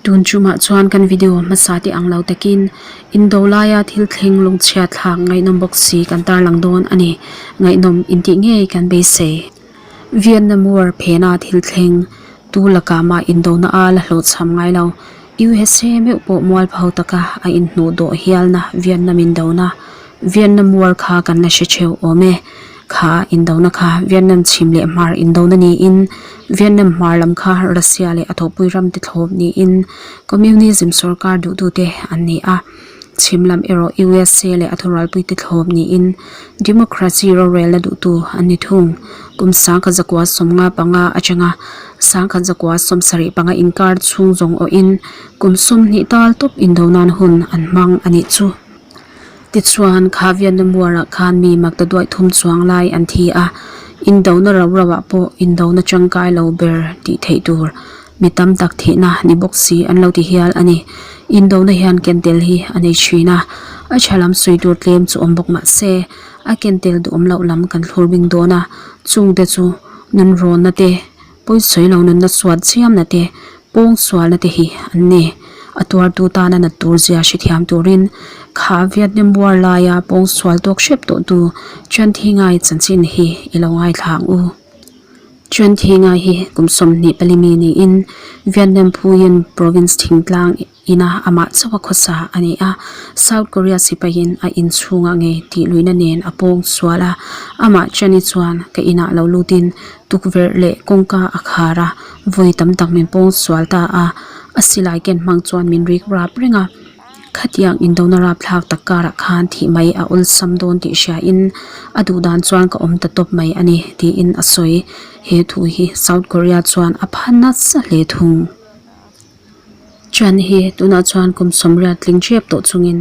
Tun chumah chuan kan video hmasa te ang lo takin indo laia thil thleng lungchhiat thlak ngaihnawm bawk si kan tarlang dawn a ni. Ngaihnawm intih ngei kan beisei. Vietnam War phena thil thleng tu lakah mah indona a la hlawhchham ngai lo. USA meuh pawh mualpho taka a inhnuh dawh hialna Vietnam indona Vietnam War kha kan la hre theuh awm e. Kha indona kha Vietnam chhim leh hmar indona niin Vietnam hmar lam kha Russia leh a thawhpui ram te thlawp niin Communism sorkar duhtute an ni a. Chhim lam erawh USA leh a thurualpui te thlawp niin Democracy rorelna duhtu an ni thung. Kum 1995 atanga 1975 inkar chhung zawng awhin kum 20 tal tawp indo nan hun an hmang a nih chu. Tichuan, kha Vietnam War-ah khan mi makta duaih thum chuang lai an thi a, indona rau rauah pawh indona tangkai lo ber tih theih tur mi tam tak thihna ni bawk si an lo ti hial a ni. Indona hian kentel hi a nei thin a, a tha lam sawi tur tlem chu awm bawk mah se, a kentel duhawm loh lam kan thlur bing dawn a, chungte chu nunrawnna te, Pawisawi lo nunna suat chiamna te, pawng sualna te hi an ni. A tuartu tana nat tur zia hrethiam turin kha Vietnam War laia pawng sual tawk hrep tawhtu Tran Thi Ngai chanchin hi i lo ngaithla ang u. Tran Thi Ngai hi kum 24 mi niin Vietnam Phuyen Province thingtlang Ina amah chauh a khawsa a ni a, South Korea sipaiin a inchhungah ngei tih luihna nen a pawng sual a, amah Chani chuan ka inah lo lutin tukverh leh kawngka a khar a, vawi tam tak min pawng sual ta a, a silai ken hmang chuan min rik rap reng a, khatiang indona rapthlak tak karah khan thih mai a awlsam dawn tih hriain a duh dan chuan ka awm ta tawp mai a ni tiin a sawi, he thu hi South Korea chuan a pha nasa hle thung. Chan hi tunah chuan kum 80 tling tep tawh chungin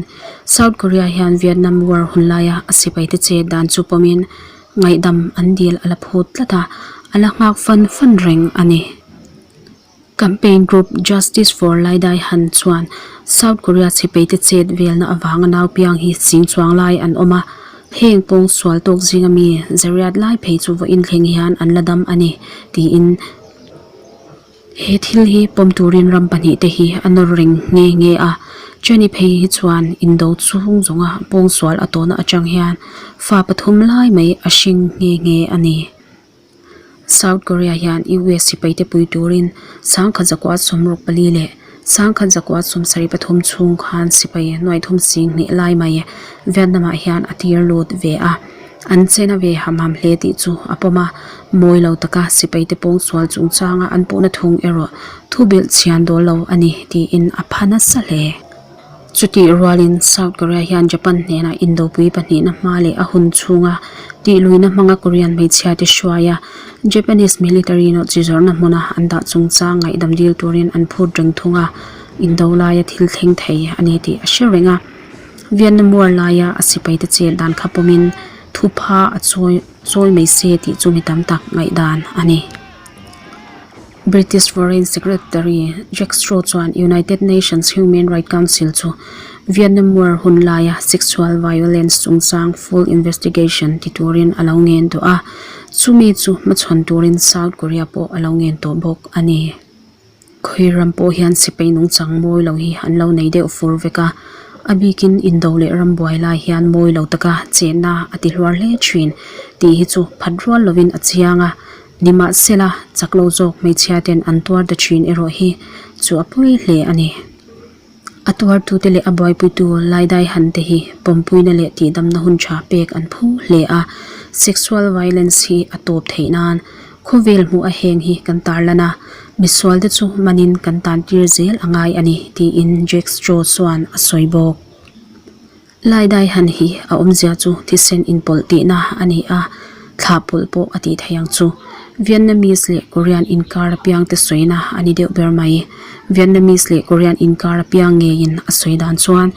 South Korea hian Vietnam War hun laia a sipaite che dan chu pawmin ngaihdam an dil a la phut tlat a, a la nghak fan fan reng a ni. Campaign group Justice for Lai Dai Han chuan South Korea sipaite chet velna avanga nau piang hi ching chuang lai an awm a, heng pawng sual tawk zinga mi zariat lai phei chu vawiin thleng hian an la dam a ni tiin He thil hi pawm turin ram pahnihte hi a nawr reng nghe nghe a, Jenny phei hi chuan indo chhung zawnga pawngsual a tawhna atang hian fa pathum lai mai a hring nghe nghe a ni. South Korea hian US sipaite pui turin 1964 leh 1973 chhung khan sipai nuaithum sing hnih lai mai Vietnam-ah hian a tir lut ve a. An chena ve ham ham hle tih chu a pawm a, mawi lo taka sipaite pawngsual chungchanga an puhna thung erawh thu belh chhian dawl lo a ni tiin a pha nasa hle. Chutih rualin South Korea hian Japan hnenah indopui pahnihna hma leh a hun chhunga tihluina hmanga Korean hmeichhiate hruaia Japanese military nawhchi zawrhna hmuna an dah chungchang ngaihdam dil turin an phut reng thung a, indo laia thil thleng thei a ni tih a hre reng a. Vietnam War laia a sipaite chet dan kha pawmin thupha a chawi chawi mai se tih chu mi tam tak ngaihdan a ni. British Foreign Secretary Jack Straw chuan United Nations Human Rights Council chu Vietnam War hun laia sexual violence chungchang full investigation ti turin a lo ngen tawh a, chumi chu hmachhawn turin South Korea pawh a lo ngen tawh bawk a ni. Khawi ram pawh hian sipai nungchang mawi lo hi an lo nei deuh fur vek a, a bikin indo leh ram buai lai hian mawi lo taka chenna a ti hluar hle thin tih hi chu phat rual lovin a chiang a, nimahsela chak lo zawk hmeichhia ten an tuar ta thin erawh hi chu a pawi hle a ni. A tuartute leh a buaipuitu Laidai Han te hi pawmpuina leh tihdamna hun tha pek an phu hle a, sexual violence hi a tawp theih nan khawvel hmuh a heng hi kan tarlan a, misualte chu manin kan tantir zel a ngai a ni, tiin Jack Straw chuan a sawi bawk. Laidai Han hi a awmzia chu thisen inpawlh tihna a ni a, thlah pawlh pawh a tih theih ang chu. Vietnamese leh Korean inkar apiang te sawina a ni deuh ber mai. Vietnamese leh Korean inkar apiang ngeiin a sawi dan chuan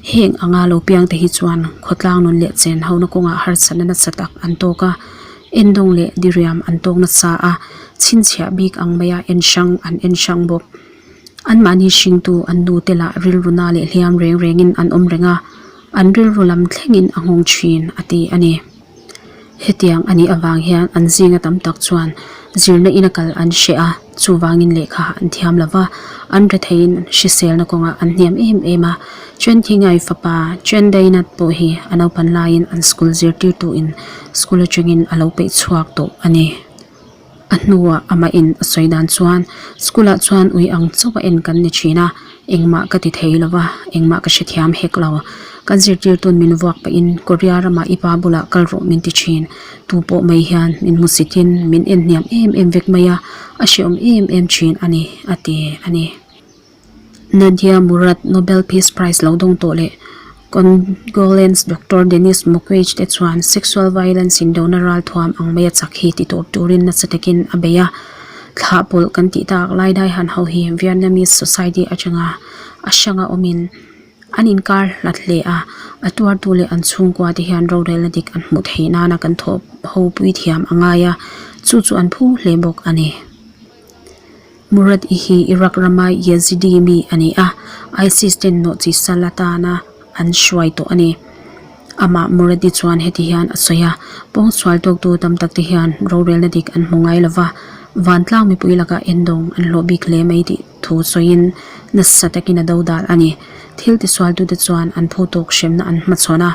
heng anga lo piang te hi chuan khawtlang nun leh chen hona kawngah harsatna nasa tak an tawk a, endawng leh diriam an tawk nasa a, chhinchhiah bik ang maia en hrang an en hrang bawk. Anmahni hringtu an nu te lah rilru na leh hliam reng rengin an awm reng a, an rilru lam thlengin a nghawng thin, a ti a ni. Hetiang a nih avang hian an zinga tam tak chuan Zirna ina kal an hreh a, chuvangin lehkha an thiam lo va, an retheiin hriselna kawngah an hniam em em a. Chen Thingai fapa Chen Dainat pawh hi a naupan laiin an school zirtirtuin school atangin a lo peih chhuak tawh a ni. A hnuah amahin a sawi dan chuan school ah chuan ui ang chauh a en kan ni thin a, engmah ka ti thei lo va, engmah ka hrethiam hek lo. Kan zirtirtu'n min vuak pahin Korea ramah i pa bulah kal rawh min ti thin. Tu pawh mai hian min hmusitin min en hniam em em vek mai a, a hrehawm em em thin a ni, a ti a ni. Nadia Murad Nobel Peace Prize lo dawng tawh leh Congolese Doctor Denis Mukwege te chuan sexual violence in dona ralthuam ang maia chak hi ti tawp turin nasa takin a bei a. Thlah pawlh kan tih tak lai dai han ho hi Vietnamese society atanga a hranga awmin an inkar hlat hle a, a tuartu leh an chhungkua te hian rorelna dik an hmuh theih nana kan thawh ho pui thiam a ngai a, chu chu an phu hle bawk a ni. Murad i hi Iraq rama Yazidi mi a ni a, ISIS ten nawhchi sal atana an hruai tawh a ni. Amah Murad i chuan heti hian a sawi a, Pawngsual tawktu tam tak te hian rorelna dik an hmu ngai lova, vantlang mipui lakah endawng an hlawh bik hle mai tih thu sawiin nasa takin a dodal a ni. Thil tisualtute chuan an phu tawk hremna an hmachhawn a,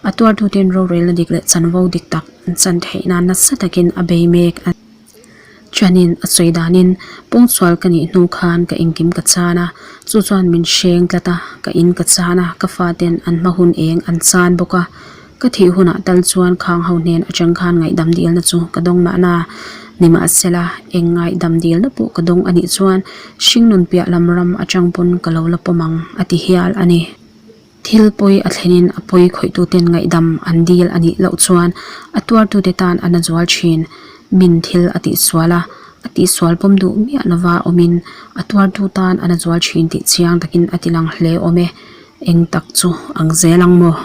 a tuartuten rorelna dik leh chanvo dik tak an chan theih nan nasa takin a bei mek a ni. Chuanin a sawi danin pawngsual ka nih hnu khan ka engkim ka chan a, chu chuan min hreng tlat a, ka in ka chan a, ka faten an hma hun eng an chan bawk a, ka thih hunah tal chuan khang ho hnen atang khan ngaihdam dilna chu ka dawng mahna nimahsela eng ngaihdam dilna pawh ka dawng anih chuan hringnun piah lam ram atang pawn ka lo la pawm ang a ti hial a ni. Thil pawi a thlenin a pawi khawihtuten ngaihdam an dil a nih loh chuan a tuartute tan a na zual thin. Min thil a tihsual a, a tihsual pawm duh miah lova awmin a tuartu tan a na zual thin tih chiang takin a tilang hle awm e. Eng tak chu ang zel ang maw?